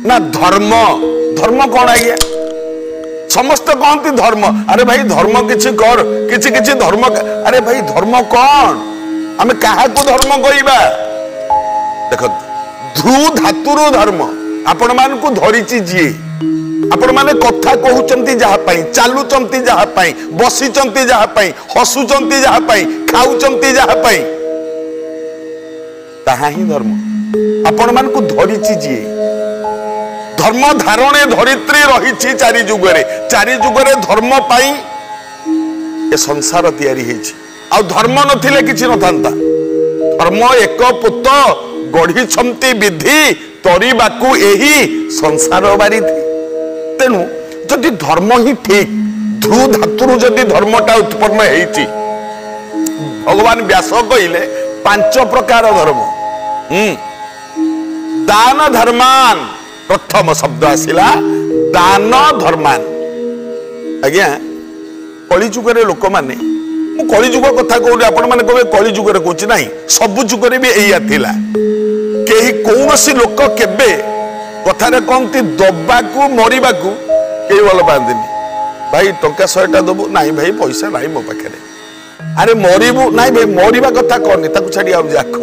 ନା ଧର୍ମ। ଧର୍ମ କଣ ଆଜ୍ଞା? ସମସ୍ତେ କହନ୍ତି ଧର୍ମ। ଆରେ ଭାଇ ଧର୍ମ କିଛି କର, କିଛି କିଛି ଧର୍ମ। ଆରେ ଭାଇ ଧର୍ମ କଣ? ଆମେ କାହାକୁ ଧର୍ମ କହିବା? ଦେଖନ୍ତୁ, ଧ୍ରୁ ଧାତୁରୁ ଧର୍ମ। ଆପଣମାନଙ୍କୁ ଧରିଛି ଯିଏ, ଆପଣମାନେ କଥା କହୁଛନ୍ତି ଯାହା ପାଇଁ, ଚାଲୁଛନ୍ତି ଯାହା ପାଇଁ, ବସିଛନ୍ତି ଯାହା ପାଇଁ, ହସୁଛନ୍ତି ଯାହା ପାଇଁ, ଖାଉଛନ୍ତି ଯାହା ପାଇଁ, ତାହା ହିଁ ଧର୍ମ। ଆପଣମାନଙ୍କୁ ଧରିଛି ଯିଏ। ଧର୍ମ ଧାରଣେ ଧରିତ୍ରୀ ରହିଛି ଚାରି ଯୁଗରେ। ଚାରି ଯୁଗରେ ଧର୍ମ ପାଇଁ ଏ ସଂସାର ତିଆରି ହେଇଛି। ଆଉ ଧର୍ମ ନଥିଲେ କିଛି ନଥାନ୍ତା। ଧର୍ମ ଏକ ପୁତ ଗଢିଛନ୍ତି ବିଧି, ତରିବାକୁ ଏହି ସଂସାର ବାରିଧି। ତେଣୁ ଯଦି ଧର୍ମ ହିଁ ଠିକ, ଧ୍ରୁ ଧାତୁରୁ ଯଦି ଧର୍ମଟା ଉତ୍ପନ୍ନ ହେଇଛି, ଭଗବାନ ବ୍ୟାସ କହିଲେ 5 ପ୍ରକାର ଧର୍ମ। ଦାନ ଧର୍ମାନ, ପ୍ରଥମ ଶବ୍ଦ ଆସିଲା ଦାନ ଧର୍ମାନ। ଆଜ୍ଞା କଳିଯୁଗରେ ଲୋକମାନେ, ମୁଁ କଳିଯୁଗ କଥା କହୁନି, ଆପଣମାନେ କହିବେ କଳିଯୁଗରେ କହୁଛି, ନାହିଁ, ସବୁ ଯୁଗରେ ବି ଏଇଆ ଥିଲା। କେହି କୌଣସି ଲୋକ କେବେ, କଥାରେ କହନ୍ତି ଦବାକୁ ମରିବାକୁ କେହି ଭଲ ପାଆନ୍ତିନି। ଭାଇ ଟଙ୍କା 100ଟା ଦବୁ? ନାଇଁ ଭାଇ ପଇସା ନାହିଁ ମୋ ପାଖରେ। ଆରେ ମରିବୁ? ନାଇଁ ଭାଇ ମରିବା କଥା କହନି, ତାକୁ ଛାଡି ଆଉ ଯାକ।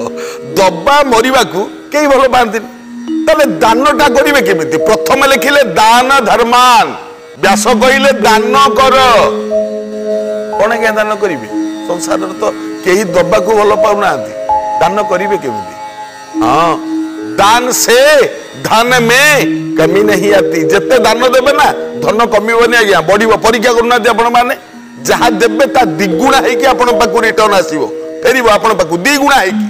ଦବା ମରିବାକୁ କେହି ଭଲ ପାଆନ୍ତିନି। ତାହେଲେ ଦାନଟା କରିବେ କେମିତି? ପ୍ରଥମେ ଲେଖିଲେ ଦାନ ଧର୍ମାନ। ବ୍ୟାସ କହିଲେ ଦାନ କର। କଣ ଆଜ୍ଞା ଦାନ କରିବେ? ସଂସାରରେ ତ କେହି ଦବାକୁ ଭଲ ପାଉନାହାନ୍ତି, ଦାନ କରିବେ କେମିତି? ହଁ, ଦାନ ସେ ଧନ ମେ କମି ନାହିଁ ଆତି। ଯେତେ ଦାନ ଦେବେ ନା ଧନ କମିବନି ଆଜ୍ଞା, ବଢିବ। ପରୀକ୍ଷା କରୁନାହାନ୍ତି ଆପଣ ମାନେ, ଯାହା ଦେବେ ତା ଦ୍ୱିଗୁଣା ହେଇକି ଆପଣଙ୍କ ପାଖକୁ ରିଟର୍ନ ଆସିବ, ଫେରିବ ଆପଣ ପାଖକୁ ଦ୍ୱିଗୁଣା ହେଇକି।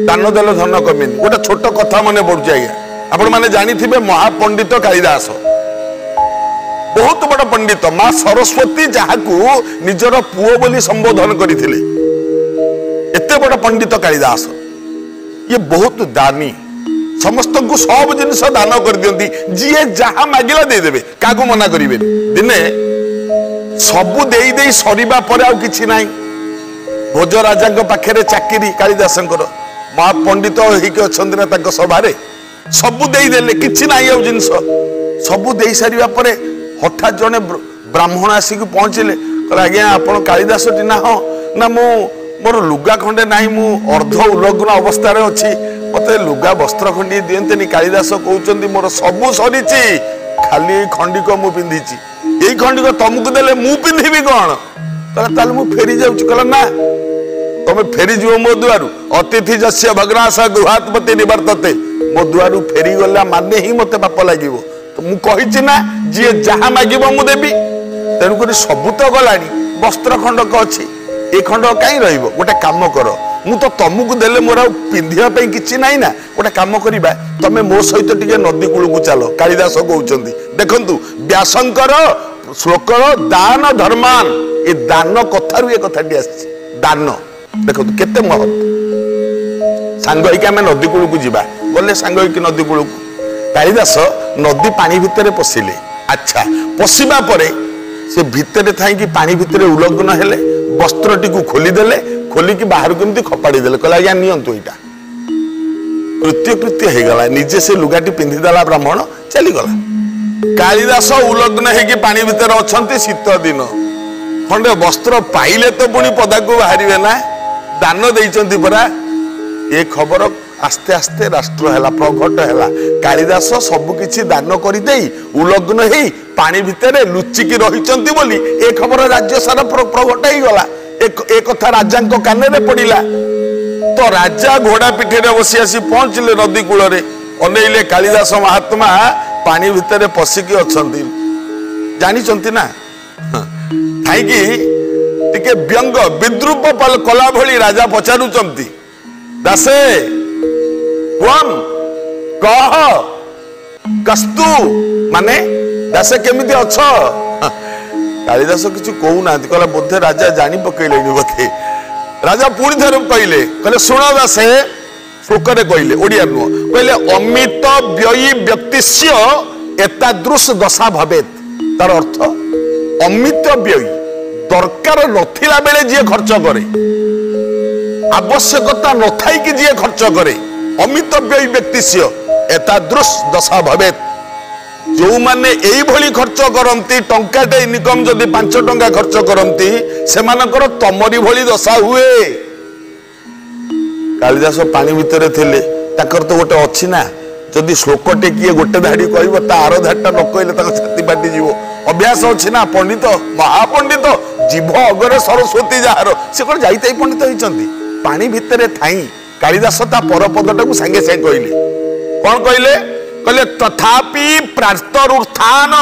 ଦାନ ଦେଲେ ଧନ କମିନି। ଗୋଟେ ଛୋଟ କଥା ମନେ ପଡୁଛି ଆଜ୍ଞା, ଆପଣମାନେ ଜାଣିଥିବେ ମହାପଣ୍ଡିତ କାଳିଦାସ, ବହୁତ ବଡ ପଣ୍ଡିତ। ମା ସରସ୍ୱତୀ ଯାହାକୁ ନିଜର ପୁଅ ବୋଲି ସମ୍ବୋଧନ କରିଥିଲେ, ଏତେ ବଡ ପଣ୍ଡିତ କାଳିଦାସ। ଇଏ ବହୁତ ଦାନୀ, ସମସ୍ତଙ୍କୁ ସବୁ ଜିନିଷ ଦାନ କରିଦିଅନ୍ତି। ଯିଏ ଯାହା ମାଗିଲା ଦେଇଦେବେ, କାହାକୁ ମନା କରିବେନି। ଦିନେ ସବୁ ଦେଇ ଦେଇ ସରିବା ପରେ ଆଉ କିଛି ନାହିଁ, ଭୋଜ ରାଜାଙ୍କ ପାଖରେ ଚାକିରି କାଳିଦାସଙ୍କର, ମହାପଣ୍ଡିତ ହେଇକି ଅଛନ୍ତି ନା ତାଙ୍କ ସଭାରେ, ସବୁ ଦେଇଦେଲେ, କିଛି ନାହିଁ ଆଉ ଜିନିଷ। ସବୁ ଦେଇ ସାରିବା ପରେ ହଠାତ୍ ଜଣେ ବ୍ରାହ୍ମଣ ଆସିକି ପହଞ୍ଚିଲେ। କହିଲେ ଆଜ୍ଞା ଆପଣ କାଳିଦାସଟି ନା? ହଁ। ନା ମୁଁ ମୋର ଲୁଗା ଖଣ୍ଡେ ନାହିଁ, ମୁଁ ଅର୍ଦ୍ଧ ଉଲଗ୍ନ ଅବସ୍ଥାରେ ଅଛି, ମତେ ଲୁଗା ବସ୍ତ୍ର ଖଣ୍ଡିଏ ଦିଅନ୍ତେନି? କାଳିଦାସ କହୁଛନ୍ତି ମୋର ସବୁ ସରିଛି, ଖାଲି ଏଇ ଖଣ୍ଡିକ ମୁଁ ପିନ୍ଧିଛି, ଏଇ ଖଣ୍ଡିକ ତମକୁ ଦେଲେ ମୁଁ ପିନ୍ଧିବି କଣ? କହିଲା ତାହେଲେ ମୁଁ ଫେରି ଯାଉଛି। କହିଲା ନା ତମେ ଫେରିଯିବ ମୋ ଦୁଆରୁ। ଅତିଥି ଯସ୍ୟ ଭଗ୍ନାସ ଗୃହାତ୍ମତି ନିବର୍ତ୍ତତେ। ମୋ ଦୁଆରୁ ଫେରିଗଲା ମାନେ ହିଁ ମତେ ପାପ ଲାଗିବ। ତ ମୁଁ କହିଛି ନା ଯିଏ ଯାହା ମାଗିବ ମୁଁ ଦେବି। ତେଣୁକରି ସବୁ ତ ଗଲାଣି, ବସ୍ତ୍ର ଖଣ୍ଡକ ଅଛି, ଏ ଖଣ୍ଡ କାହିଁ ରହିବ? ଗୋଟେ କାମ କର, ମୁଁ ତ ତମକୁ ଦେଲେ ମୋର ଆଉ ପିନ୍ଧିବା ପାଇଁ କିଛି ନାହିଁ ନା, ଗୋଟେ କାମ କରିବା, ତମେ ମୋ ସହିତ ଟିକେ ନଦୀ କୂଳକୁ ଚାଲ। କାଳିଦାସ କହୁଛନ୍ତି, ଦେଖନ୍ତୁ ବ୍ୟାସଙ୍କର ଶ୍ଲୋକର ଦାନ ଧର୍ମାନ, ଏ ଦାନ କଥାରୁ ଏ କଥାଟି ଆସିଛି। ଦାନ ଦେଖନ୍ତୁ କେତେ ମହତ୍ଵ। ସାଙ୍ଗ ହେଇକି ଆମେ ନଦୀ କୂଳକୁ ଯିବା। ଗଲେ ସାଙ୍ଗ ହେଇକି ନଦୀ କୂଳକୁ। କାଳିଦାସ ନଦୀ ପାଣି ଭିତରେ ପଶିଲେ। ଆଚ୍ଛା, ପଶିବା ପରେ ସେ ଭିତରେ ଥାଇକି ପାଣି ଭିତରେ ଉଲଗ୍ନ ହେଲେ, ବସ୍ତ୍ରଟିକୁ ଖୋଲିଦେଲେ, ଖୋଲିକି ବାହାରକୁ ଏମିତି ଖପାଡ଼ି ଦେଲେ। କହିଲେ ଆଜ୍ଞା ନିଅନ୍ତୁ ଏଇଟା। କୃତ୍ୟ କୃତ୍ୟ ହେଇଗଲା, ନିଜେ ସେ ଲୁଗାଟି ପିନ୍ଧିଦେଲା ବ୍ରାହ୍ମଣ, ଚାଲିଗଲା। କାଳିଦାସ ଉଲଗ୍ନ ହେଇକି ପାଣି ଭିତରେ ଅଛନ୍ତି, ଶୀତ ଦିନ, ଖଣ୍ଡେ ବସ୍ତ୍ର ପାଇଲେ ତ ପୁଣି ପଦାକୁ ବାହାରିବେ ନା, ଦାନ ଦେଇଛନ୍ତି ପରା। ଏ ଖବର ଆସ୍ତେ ଆସ୍ତେ ରାଷ୍ଟ୍ର ହେଲା, ପ୍ରଘଟ ହେଲା। କାଳିଦାସ ସବୁ କିଛି ଦାନ କରିଦେଇ ଉଲଗ୍ନ ହେଇ ପାଣି ଭିତରେ ଲୁଚିକି ରହିଛନ୍ତି ବୋଲି ଏ ଖବର ରାଜ୍ୟ ସାରା ପ୍ରଘଟ ହେଇଗଲା। ଏ କଥା ରାଜାଙ୍କ କାନରେ ପଡ଼ିଲା। ତ ରାଜା ଘୋଡ଼ା ପିଠିରେ ବସି ଆସି ପହଞ୍ଚିଲେ ନଦୀ କୂଳରେ। ଅନେଇଲେ କାଳିଦାସ ମହାତ୍ମା ପାଣି ଭିତରେ ପଶିକି ଅଛନ୍ତି, ଜାଣିଛନ୍ତି ନା, ଥାଇକି ଟିକେ ବ୍ୟଙ୍ଗ ବିଦ୍ରୁପ କଲା ଭଳି ରାଜା ପଚାରୁଛନ୍ତି, ଦାସେ ତ୍ୱମ୍ କହ କସ୍ତୁ, ମାନେ ଦାସେ କେମିତି ଅଛ? କାଳିଦାସ କିଛି କହୁନାହାନ୍ତି। କହିଲା ବୋଧେ ରାଜା ଜାଣି ପକେଇଲେଣି ବୋଧେ। ରାଜା ପୁଣି ଥରେ କହିଲେ, କହିଲେ ଶୁଣ ଦାସେ, ଶ୍ଲୋକରେ କହିଲେ, ଓଡ଼ିଆ ନୁହଁ, କହିଲେ ଅମିତ ବ୍ୟୟୀ ବ୍ୟକ୍ତିସ୍ୟ ଏତାଦୃଶ ଦଶା ଭବେତ। ତାର ଅର୍ଥ ଅମିତ ବ୍ୟୟୀ, ଦରକାର ନଥିଲା ବେଳେ ଯିଏ ଖର୍ଚ୍ଚ କରେ, ଆବଶ୍ୟକତା ନଥାଇକି ଯିଏ ଖର୍ଚ୍ଚ କରେ, ଅମିତ ବ୍ୟୟୀ ବ୍ୟକ୍ତିସ୍ୟ ଏତାଦୃଶ ଦଶା ଭବେତ, ଯେଉଁମାନେ ଏଇଭଳି ଖର୍ଚ୍ଚ କରନ୍ତି, ଟଙ୍କାଟେ ଇନକମ୍ ଯଦି 5 ଟଙ୍କା ଖର୍ଚ୍ଚ କରନ୍ତି, ସେମାନଙ୍କର ତମରି ଭଳି ଦଶା ହୁଏ। କାଳିଦାସ ପାଣି ଭିତରେ ଥିଲେ, ତାଙ୍କର ତ ଗୋଟେ ଅଛି ନା, ଯଦି ଶ୍ଲୋକଟେ କିଏ ଗୋଟେ ଧାଡ଼ି କହିବ, ତା ଆର ଧାଡ଼ିଟା ନ କହିଲେ ତାଙ୍କ ଛାତି ଫାଟିଯିବ। ଅଭ୍ୟାସ ଅଛି ନା, ପଣ୍ଡିତ, ମହାପଣ୍ଡିତ, ଜିଭ ଅଗରେ ସରସ୍ୱତୀ ଯାହାର, ସେ କଣ ଯାଇତାଇ ପଣ୍ଡିତ ହେଇଛନ୍ତି? ପାଣି ଭିତରେ ଥାଇ କାଳିଦାସ ତା ପରପଦଟାକୁ ସାଙ୍ଗେ ସାଙ୍ଗେ କହିଲେ। କଣ କହିଲେ? କହିଲେ ତଥାପି ପ୍ରାନ୍ତରୁତ୍ଥାନ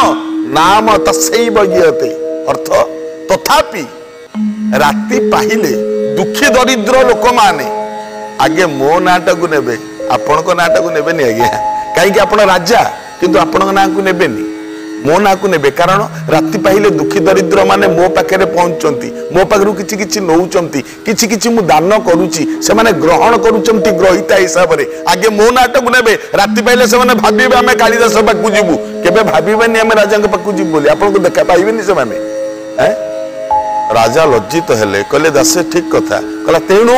ନାମ ତସୈବ ଗୀୟତେ। ଅର୍ଥ ତଥାପି ରାତି ପାହିଲେ ଦୁଃଖୀ ଦରିଦ୍ର ଲୋକମାନେ ଆଗେ ମୋ ନାଁଟାକୁ ନେବେ, ଆପଣଙ୍କ ନାଁଟାକୁ ନେବେନି ଆଜ୍ଞା। କାହିଁକି? ଆପଣ ରାଜା, କିନ୍ତୁ ଆପଣଙ୍କ ନାଁକୁ ନେବେନି, ମୋ ନାଁକୁ ନେବେ। କାରଣ ରାତି ପାହିଲେ ଦୁଃଖୀ ଦରିଦ୍ର ମାନେ ମୋ ପାଖରେ ପହଞ୍ଚୁଛନ୍ତି, ମୋ ପାଖରୁ କିଛି କିଛି ନଉଛନ୍ତି, କିଛି କିଛି ମୁଁ ଦାନ କରୁଛି, ସେମାନେ ଗ୍ରହଣ କରୁଛନ୍ତି ଗ୍ରହୀତା ହିସାବରେ। ଆଗେ ମୋ ନାଁଟାକୁ ନେବେ। ରାତି ପାହିଲେ ସେମାନେ ଭାବିବେ ଆମେ କାଳିଦାସ ପାଖକୁ ଯିବୁ, କେବେ ଭାବିବେନି ଆମେ ରାଜାଙ୍କ ପାଖକୁ ଯିବୁ ବୋଲି। ଆପଣଙ୍କୁ ଦେଖା ପାଇବେନି ସେମାନେ। ରାଜା ଲଜ୍ଜିତ ହେଲେ, କହିଲେ ଦାସେ ଠିକ କଥା। କହିଲା ତେଣୁ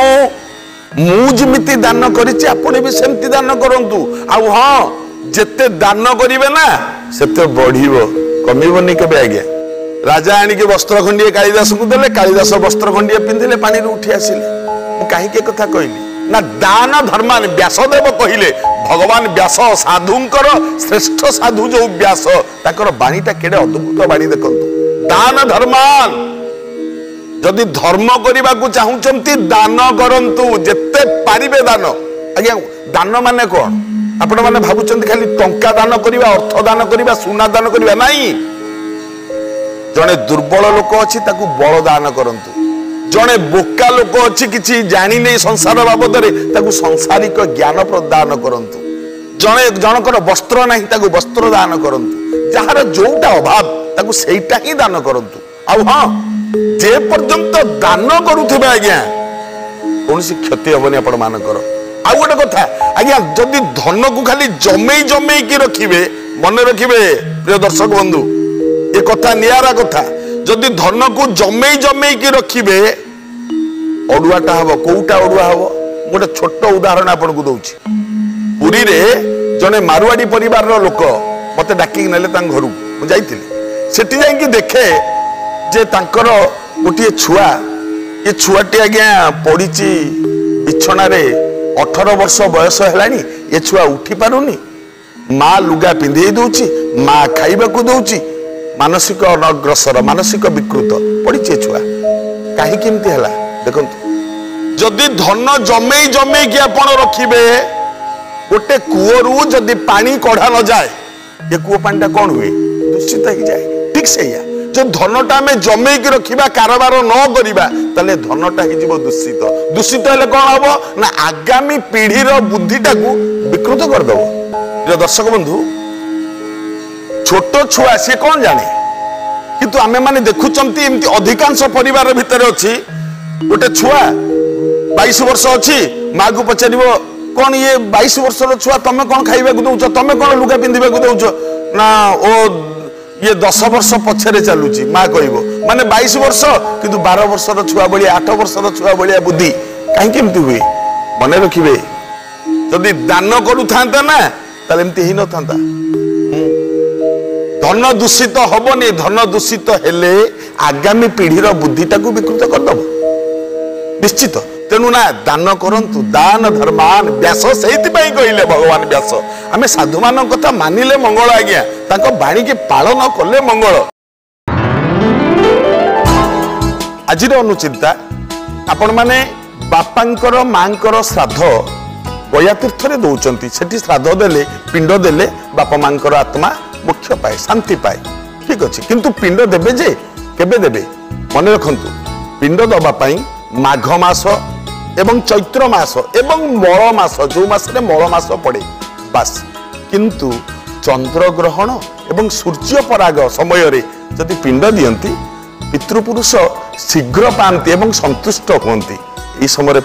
ମୁଁ ଯେମିତି ଦାନ କରିଛି ଆପଣ ବି ସେମିତି ଦାନ କରନ୍ତୁ। ଆଉ ହଁ, ଯେତେ ଦାନ କରିବେ ନା ସେତେ ବଢିବ, କମିବନି କେବେ ଆଜ୍ଞା। ରାଜା ଆଣିକି ବସ୍ତ୍ର ଖଣ୍ଡିଏ କାଳିଦାସକୁ ଦେଲେ, କାଳିଦାସ ବସ୍ତ୍ର ଖଣ୍ଡିଏ ପିନ୍ଧିଲେ, ପାଣିରୁ ଉଠି ଆସିଲେ। ମୁଁ କାହିଁକି କଥା କହିଲି ନା, ଦାନ ଧର୍ମାନ ବ୍ୟାସଦେବ କହିଲେ, ଭଗବାନ ବ୍ୟାସ ସାଧୁଙ୍କର ଶ୍ରେଷ୍ଠ ସାଧୁ ଯୋଉ ବ୍ୟାସ, ତାଙ୍କର ବାଣୀଟା କେଡ଼େ ଅଦ୍ଭୁତ ବାଣୀ ଦେଖନ୍ତୁ। ଦାନ ଧର୍ମାନ, ଯଦି ଧର୍ମ କରିବାକୁ ଚାହୁଁଛନ୍ତି ଦାନ କରନ୍ତୁ, ଯେତେ ପାରିବେ ଦାନ। ଆଜ୍ଞା ଦାନ ମାନେ କଣ? ଆପଣମାନେ ଭାବୁଛନ୍ତି ଖାଲି ଟଙ୍କା ଦାନ କରିବା, ଅର୍ଥ ଦାନ କରିବା, ସୁନା ଦାନ କରିବା। ନାଇଁ, ଜଣେ ଦୁର୍ବଳ ଲୋକ ଅଛି ତାକୁ ବଳ ଦାନ କରନ୍ତୁ। ଜଣେ ବୋକା ଲୋକ ଅଛି କିଛି ଜାଣିନେଇ ସଂସାର ବାବଦରେ, ତାକୁ ସଂସାରିକ ଜ୍ଞାନ ପ୍ରଦାନ କରନ୍ତୁ। ଜଣଙ୍କର ବସ୍ତ୍ର ନାହିଁ ତାକୁ ବସ୍ତ୍ର ଦାନ କରନ୍ତୁ। ଯାହାର ଯୋଉଟା ଅଭାବ ତାକୁ ସେଇଟା ହିଁ ଦାନ କରନ୍ତୁ। ଆଉ ହଁ, ଯେ ପର୍ଯ୍ୟନ୍ତ ଦାନ କରୁଥିବେ ଆଜ୍ଞା କୌଣସି କ୍ଷତି ହବନି ଆପଣମାନଙ୍କର। ଆଉ ଗୋଟେ କଥା ଆଜ୍ଞା, ଯଦି ଧନକୁ ଖାଲି ଜମେଇ ଜମେଇକି ରଖିବେ, ମନେ ରଖିବେ ପ୍ରିୟ ଦର୍ଶକ ବନ୍ଧୁ, ଏ କଥା ନିଆରା କଥା, ଯଦି ଧନକୁ ଜମେଇ ଜମେଇକି ରଖିବେ ଅଡୁଆଟା ହବ। କୋଉଟା ଅଡୁଆ ହବ? ମୁଁ ଗୋଟେ ଛୋଟ ଉଦାହରଣ ଆପଣଙ୍କୁ ଦଉଛି। ପୁରୀରେ ଜଣେ ମାରୁଆଡି ପରିବାରର ଲୋକ ମତେ ଡାକିକି ନେଲେ ତାଙ୍କ ଘରକୁ, ମୁଁ ଯାଇଥିଲି। ସେଠି ଯାଇକି ଦେଖେ ଯେ ତାଙ୍କର ଗୋଟିଏ ଛୁଆ, ଏ ଛୁଆଟି ଆଜ୍ଞା ପଡ଼ିଛି ବିଛଣାରେ, 18 ବର୍ଷ ବୟସ ହେଲାଣି, ଏ ଛୁଆ ଉଠି ପାରୁନି, ମା ଲୁଗା ପିନ୍ଧେଇ ଦଉଛି, ମା ଖାଇବାକୁ ଦଉଛି, ମାନସିକ ଅନଗ୍ରସର, ମାନସିକ ବିକୃତ ପଡ଼ିଛି ଏ ଛୁଆ। କାହିଁକି ଏମିତି ହେଲା ଦେଖନ୍ତୁ। ଯଦି ଧନ ଜମେଇ ଜମେଇକି ଆପଣ ରଖିବେ, ଗୋଟେ କୂଅରୁ ଯଦି ପାଣି କଢା ନଯାଏ, ଏ କୂଅ ପାଣିଟା କଣ ହୁଏ? ଦୂଷିତ ହେଇଯାଏ। ଠିକ ସେଇଆ, ଯଦି ଧନଟା ଆମେ ଜମେଇକି ରଖିବା, କାରବାର ନ କରିବା, ତାହେଲେ ଧନଟା ହେଇଯିବ ଦୂଷିତ। ଦୂଷିତ ହେଲେ କଣ ହବ ନା ଆଗାମୀ ପିଢିର ବୁଦ୍ଧିଟାକୁ ବିକୃତ କରିଦବ। ଦର୍ଶକ ବନ୍ଧୁ, ଛୋଟ ଛୁଆ ସିଏ କଣ ଜାଣେ, କିନ୍ତୁ ଆମେମାନେ ଦେଖୁଛନ୍ତି ଏମିତି ଅଧିକାଂଶ ପରିବାର ଭିତରେ ଅଛି ଗୋଟେ ଛୁଆ 22 ବର୍ଷ ଅଛି, ମାକୁ ପଚାରିବ କଣ ଇଏ 22 ବର୍ଷର ଛୁଆ, ତମେ କଣ ଖାଇବାକୁ ଦଉଛ, ତମେ କଣ ଲୁଗା ପିନ୍ଧିବାକୁ ଦଉଛ? ନା ଓ ଇଏ 10 ବର୍ଷ ପଛରେ ଚାଲୁଛି, ମା କହିବ। ମାନେ 22 ବର୍ଷ କିନ୍ତୁ 12 ବର୍ଷର ଛୁଆ ଭଳିଆ, 8 ବର୍ଷର ଛୁଆ ଭଳିଆ ବୁଦ୍ଧି। କାହିଁକି ଏମିତି ହୁଏ? ମନେ ରଖିବେ, ଯଦି ଦାନ କରୁଥାନ୍ତା ନା ତାହେଲେ ଏମିତି ହେଇନଥାନ୍ତା। ଧନ ଦୂଷିତ ହବନି। ଧନ ଦୂଷିତ ହେଲେ ଆଗାମୀ ପିଢିର ବୁଦ୍ଧିଟାକୁ ବିକୃତ କରିଦବ ନିଶ୍ଚିତ। ତେଣୁ ନା ଦାନ କରନ୍ତୁ, ଦାନ ଧର୍ମାନ। ବ୍ୟାସ ସେଇଥିପାଇଁ କହିଲେ, ଭଗବାନ ବ୍ୟାସ, ଆମେ ସାଧୁମାନଙ୍କ କଥା ମାନିଲେ ମଙ୍ଗଳ ଆଜ୍ଞା, ତାଙ୍କ ବାଣୀକି ପାଳନ କଲେ ମଙ୍ଗଳ। ଆଜିର ଅନୁଚିନ୍ତା, ଆପଣମାନେ ବାପାଙ୍କର ମାଙ୍କର ଶ୍ରାଦ୍ଧ ଗୟା ତୀର୍ଥରେ ଦଉଛନ୍ତି। ସେଠି ଶ୍ରାଦ୍ଧ ଦେଲେ, ପିଣ୍ଡ ଦେଲେ ବାପା ମାଙ୍କର ଆତ୍ମା ମୋକ୍ଷ ପାଏ, ଶାନ୍ତି ପାଏ। ଠିକ ଅଛି, କିନ୍ତୁ ପିଣ୍ଡ ଦେବେ ଯେ କେବେ ଦେବେ ମନେ ରଖନ୍ତୁ। ପିଣ୍ଡ ଦେବା ପାଇଁ ମାଘ ମାସ ଏବଂ ଚୈତ୍ର ମାସ ଏବଂ ମଳ ମାସ, ଯୋଉ ମାସରେ ମଳ ମାସ ପଡ଼େ ବାସ୍। କିନ୍ତୁ ଚନ୍ଦ୍ରଗ୍ରହଣ ଏବଂ ସୂର୍ଯ୍ୟପରାଗ ସମୟରେ ଯଦି ପିଣ୍ଡ ଦିଅନ୍ତି, ପିତୃପୁରୁଷ ଶୀଘ୍ର ପାଆନ୍ତି ଏବଂ ସନ୍ତୁଷ୍ଟ ହୁଅନ୍ତି। ଏହି ସମୟରେ